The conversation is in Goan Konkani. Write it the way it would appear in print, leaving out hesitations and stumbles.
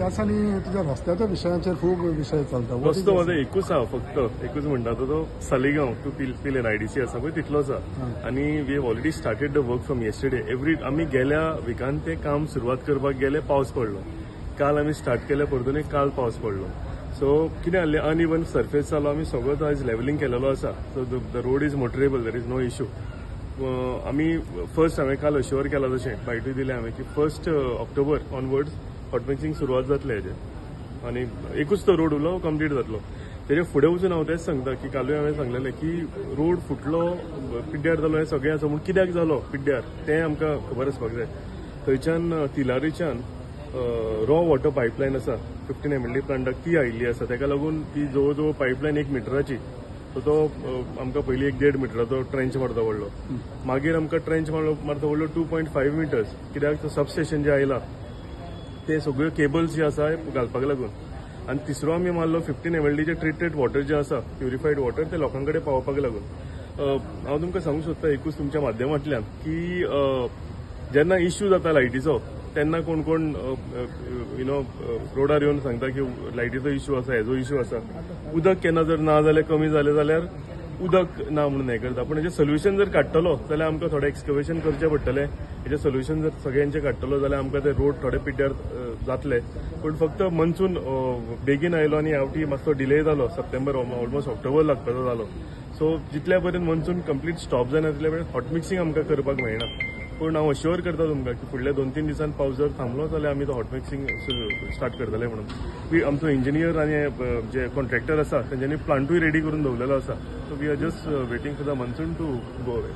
ह्या दिसांनी तुज्या रस्त्याच्या विशयाचेर खूब विशय चलता. रस्तो माझो एकूच आहा, फक्त एकूच म्हणटा तो सालिगांव टू पिलेन आयडीसी आसा पळय तितलोच आहा. आनी we have already started the work from yesterday. Every आमी गेल्या विकान तें काम सुरवात करपाक गेले, पावस पडलो. काल आमी स्टार्ट केलें, परतून काल पावस पडलो. सो कितें जालें, अनइवन सर्फेस जालो. आमी सगळो आयज लेवलिंग केलेलो आसा. So the road is motorable, there is no issue. आमी फर्स्ट हांवें काल अश्योर केला, तशें बायटूय दिलें हांवें की 1 ऑक्टोबर ऑनवर्ड्स हॉट मिक्सिंग सुरवात जातलें हेजें. आनी एकूच तो रोड उरलो, कंप्लीट जातलो. तेजे फुडें वचून हांव तेंच सांगता की कालूय हांवें सांगलेलें की रोड फुटलो, पिड्ड्यार जालो, हें सगळें आसा, पूण कित्याक जालो पिड्ड्यार तें आमकां खबर आसपाक जाय. थंयच्यान तिलारीच्यान रॉ वॉटर पायपलायन आसा 15 MLD प्लांटाक ती आयिल्ली आसा. ताका लागून ती जवळ जवळ पायपलायन 1 मिटराची, सो तो आमकां पयलीं 1.5 मिटराचो ट्रेंच मारचो पडलो. मागीर आमकां ट्रेंच मारचो पडलो 2.5 मिटर्स, कित्याक तो सबस्टेशन जें आयलां ते सगळ्यो केबल्स जे आसा घालपाक लागून. आनी तिसरो आमी मारलो 15 MLDचे ट्रिटेड वॉटर जें आसा, प्युरिफायड वॉटर, ते लोकां कडेन पावोवपाक लागून. हांव तुमकां सांगूंक सोदता एकूच तुमच्या माध्यमांतल्यान की जेन्ना इश्यू जाता लायटीचो तेन्ना कोण कोण you know रोडार येवन सांगता की लायटीचो इश्यू आसा, हेजो इश्यू आसा. उदक केन्ना जर ना जाल्यार, कमी जालें जाल्यार उदक ना म्हणून हें करता. पूण हेजें सोल्युशन जर काडटलो जाल्यार आमकां थोडें एक्सकवेशन करचें पडटलें. हेजें सोल्युशन जर सगळ्यांचें काडटलो जाल्यार आमकां ते रोड थोडे पिड्ड्यार जातले. पूण फक्त मनसून बेगीन आयलो आनी ह्या फावटी मातसो डिले जालो, सप्टेंबर ऑलमोस्ट ऑक्टोबर लागपाचो जालो. सो जितल्या पर्यंत मनसून कंप्लीट स्टॉप जायना तितल्या पर्यंत हॉट मिक्सिंग आमकां करपाक मेळना. पूण हांव अश्योर करता तुमकां की फुडल्या 2-3 दिसान पावस जर थांबलो जाल्यार आमी तो हॉट मिक्सिंग स्टार्ट करतले म्हणून. आमचो इंजिनियर आनी जे कॉन्ट्रॅक्टर आसा तेंच्यांनी प्लांटूय रेडी करून दवरलेलो आसा. So we are just waiting for the monsoon to go away.